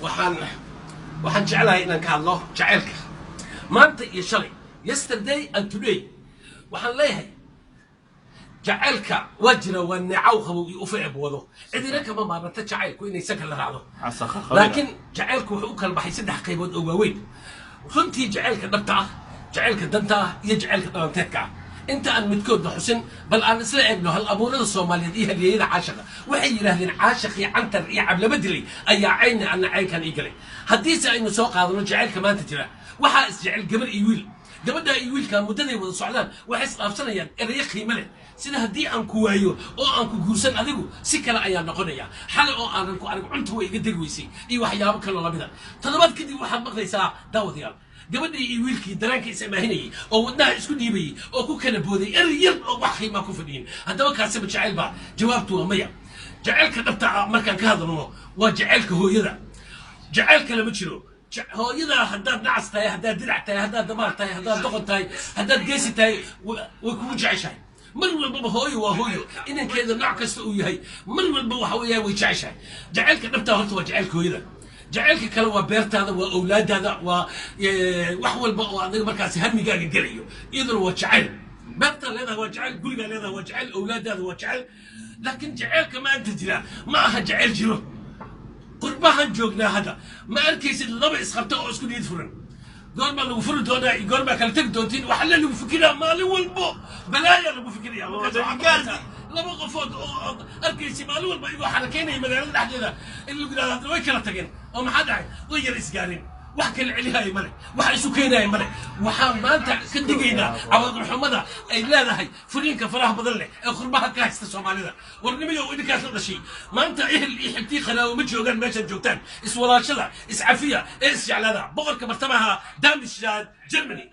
Waxaan jeclahay inaan ka hadlo jacaylka maanta iyo shalay, yesterday and today. Waxaan leeyahay, jacaylka waa jira, waa neecaw qabow iyo ufa eb wado. Cidina kama maaranta jacaylku inay sanka la raacdo, laakiin jacaylku wuxuu u kala baxay saddex qaybood oo waaweyn runtii: jacaylka dhabta ah, jacaylka danta ah iyo jacaylka dhalanteedka ah. Inta aan midkoodna xusin, bal aan isla eegno hal abuurada Soomaaliyeed iyo halyeeyada caashaqa. Waxay yidhaahdeen: "Caashaqii Cantar iyo Cablaba dilay ayaa cayna ana caynkan ii galay." Haddiise aynu soo qaadano jacaylka maanta jira, waxaa isjecel gabar iyo wiil. Gabadha iyo wiilka muddaday wada socdaan waxay isdhaafsanayaan erayo qiimo leh, sida "Haddii aan ku waayo oo aan ku guursan, adigu si kale ayaa noqonaya", "Xalay oo aanan ku arag cunta way iga degi weysay", iyo waxyaabo kaloo lamida. Toddobaad kadib waxaad maqlaysaa, daawadayaal, gabadhii iyo wiilkii dareenka is amaahinayay oo wadnaha isku dhiibayey oo ku kala booday erey yar oo wax qiimaa ku fadhiyin. Haddaba kaasiba jacayl baa? Jawaabtu waa maya. Jacaylka dhabta ah markaan ka hadalno waa jacaylka hooyada. Jacayl kale ma jiro. Hooyadaa haddaad nacas tahay, haddaad dirac tahay, haddaad damaar tahay, haddaad doqon tahay, haddaad geesi tahay, way kugu jeceshahay mar walbaba. Hooyo waa hooyo, inankeeda nooc kasta uu yahay mar walba waxa weeyaan way jeceshahay. Jacaylka dhabtaa horta waa jacaylka hooyada. Jacaylka kale waa beertaada, waa owlaadaada, waa wax walba oo adiga markaasi hamigaaga gelayo. Iyaduna waa jacayl. Beertaa leedahay waa jacayl, gurigaa leedahay waa jacayl, owlaadaada waa jacayl. Laakiin jacaylka maanta jira ma aha jacayl jiro. Qurbahan joognaa hadda, ma arkaysid laba isqabta oo isku niyad furan. Goor baa lagu furi doonaa iyo goor baa kala tegi doontiin, waxaa la lagu fikiraa maalin walbo, balaaya lagu fikiraya. Markaas waxaa maqlaysaa laba qofood oo arkaysi maalin walba igoo xarakeynaya magaalada dhexdeeda in lagu yidhahdo haddana way kala tageen. Oo maxaa dhacay? Way yar isgaareen. Wax kala celihaya male, wax isu keenaya male. Waxaan maanta ka digaynaa cawaaqib-xumada ay leedahay furiinka faraha badan leh ee qurbaha ka haysta Soomaalida. Warnimayo, idinkaas la dhashay maanta ehel iyo xigtii qanaawo ma joogaan meeshaad joogtaan. Iswalaashada, iscafiya ee isjeclaada. Boqorka bartamaha Darmstadt, Germany.